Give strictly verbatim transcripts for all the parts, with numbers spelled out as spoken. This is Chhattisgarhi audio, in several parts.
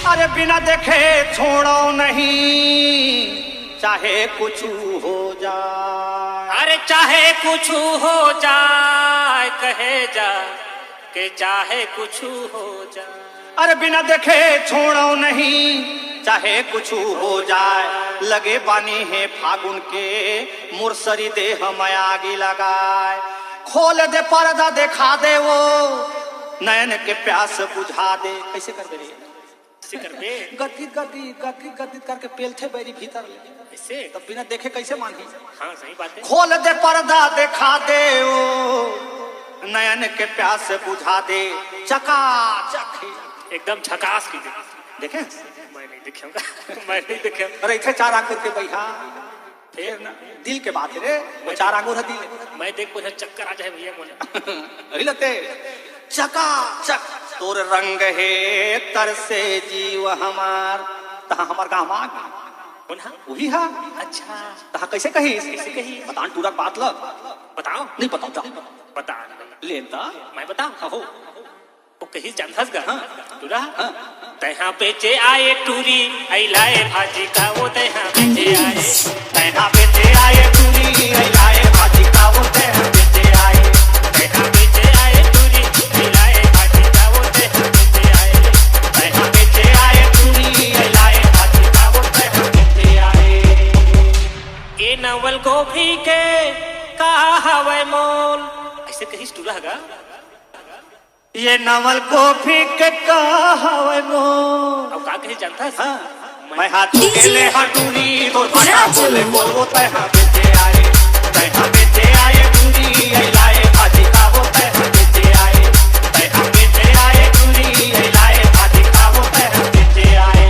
अरे बिना देखे छोड़ो नहीं, चाहे कुछ हो जाए। अरे चाहे कुछ हो जाए, कहे जा के चाहे कुछ हो जाए। अरे बिना देखे छोड़ो नहीं, चाहे कुछ हो जाए। लगे बानी हे फागुन के, मोर सरी देह में आगी लगाए। खोल दे पर्दा, देखा दे वो, नयन के प्यास बुझा दे। कैसे कर दे रे? कैसे कर दे? गदगिद गदगिद गदगिद गदगिद करके पेलथे बैरी भीतर ले। कैसे? तब बिना देखे कैसे मानही? हाँ, सही बात है। खोल दे पर्दा, देखा दे वो, नयन के प्यास बुझा दे। चकाचक ही। एकदम झकास की दे। देखे? मैं नहीं देखे हूँ। मैं नहीं देखे हूँ। अरे इथे चार आंगुर के भैया। फेर ना, दिल के बात हे रे, वो चार आंगुर हे दिल। मैं देख कुछ चक्कर आ जाए भैया मोला। अही लते, चकाचक तोर रंग हे, तरसे जीव हमार। तहाँ हमर गाँव मा आगे। कौन हा? उही हा। अच्छा। तहाँ कैसे कहिस? कैसे कहिस? बता न टूरा के बात ल। बताओ। नहीं बताओ, जा। बता। ले न त। मैं बताऊँ? हाँ हो। वो कहिस जानथस गा? हाँ। टूरा? हाँ। तैहा बेचे आए टूरी, अइलाए भाजी का वो तैहा बेचे आए। तैहा बेचे आए टूरी, अइलाए भाजी का वो तैहा बेचे आए। तैहा बेचे आए टूरी, अइलाए भाजी का वो तैहा बेचे आए। तैहा बेचे आए टूरी, अइलाए भाजी का वो तैहा बेचे आए। ए नवल गोभी के का हवय मोल? ऐसे कहिस टूरा ह गा? ये नवल गोभी के का हवय मोल? अब का कहे जानथस? हाँ। मैं हाथ के ले हटूरी, तोर भाटा बोले बोल, वो तैहा बेचे आए, तैहा बेचे आए टूरी, ये लाए भाजी का वो तैहा बेचे आए, तैहा बेचे आए टूरी, ये लाए भाजी का वो तैहा बेचे आए।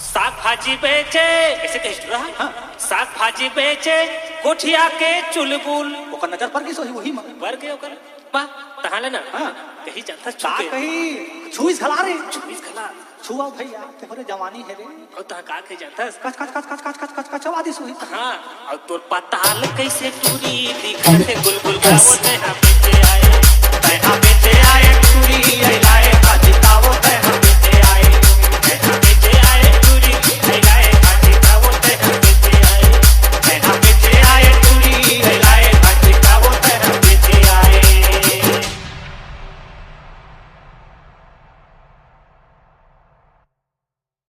साग भाजी बेचे, ऐसे कहिस टूरा? हाँ। साग भाजी बेचे, कोठिया के चुलबुल। ओकर नजर पर गिस होही, वही मा। पर के ओकर? वाह, तहाँ ले ना। हाँ। कहीं जानथस का छुपे। कहीं छुईस घला रे। छुईस घला। छुआ भैया, तोहरे जवानी हे रे। अउ तहाँ का कहे जानथस? कच, कच, कच, कच, कच, कच, कच, कचवा दिस होही। हाँ, अउ तोर पताल कैसे टूरी दिखत हे गुलगुल का वो तैहा बेचे आए।